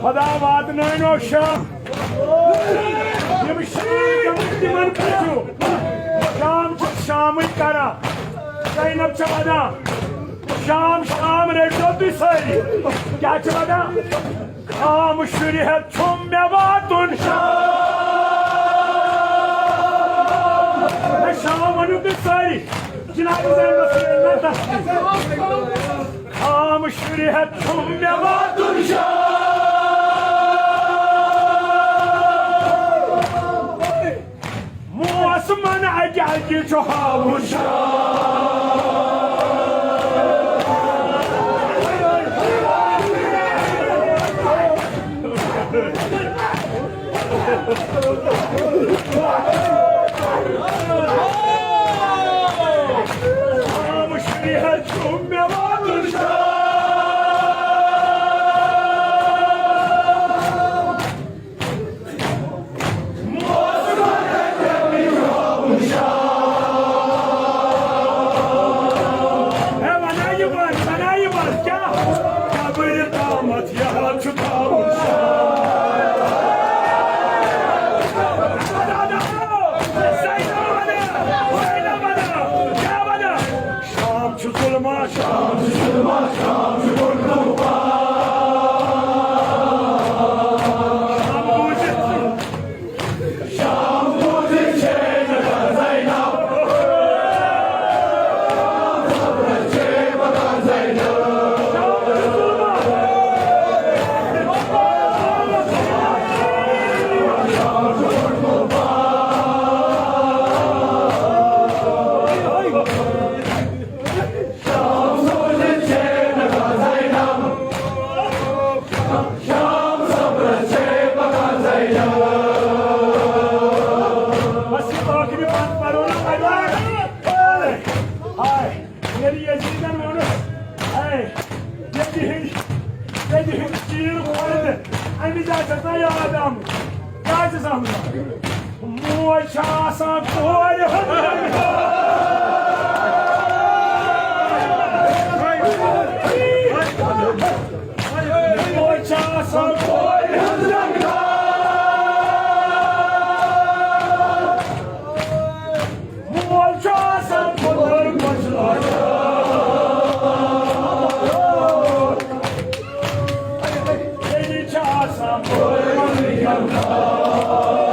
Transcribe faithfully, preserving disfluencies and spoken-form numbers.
خدا واتنٲینو شام۔ یِم شام تِمن پرٛژھِو۔ شام چھِ شامٕے کران۔ زینب چھِ ونان، "شام، شام رٔٹۍزیو تُہۍ سٲری۔" کیٛاہ چھِ ونان؟ "خام شُرۍ ہٮ۪تھ چھُم مےٚ واتُن شام۔" ہے، شام ؤنِو تُہۍ سٲری۔ جناب زینبس ییٚلہِ نہٕ تسلیم۔ خام شُرۍ ہٮ۪تھ چھُم مےٚ واتُن شام۔ موسمن اکہِ اکہِ چھُ ہاوُن شام۔ ہے، وَنان یہِ وَن، وَنان یہِ وَن، کیٛاہ؟ قبرِ تامَتھ یاد چھُ تھاوُن شام۔ زینب وَنان، زینب وَنان، کیٛاہ وَنان؟ شام چھُ ظُلمات، شام چھُ ظُلمات، شام چھُ ظُلمات۔ شام بوٗزِتھ۔ بس یہِ ٲخری بند پرو نا پتہٕ۔ ہاے، ییٚلہِ یزیدن ووٚنُس، ہے، ییٚتہِ ہٕنٛدۍ، ییٚتہِ ہٕنٛدۍ چیٖر کھۄر تہٕ اَمہِ جایہِ چھَس نا یاد آمُت۔ کیٛاہ چھُس آمُت؟ موج چھِ آسان کورِ ہٕنٛز۔ موج چھِ آسان کورِ ہٕنٛز۔ مول چھُ آسان پُتُر مۄچلہٕ۔ بیٚنہِ چھِ آسان کورِ ہٕنٛز۔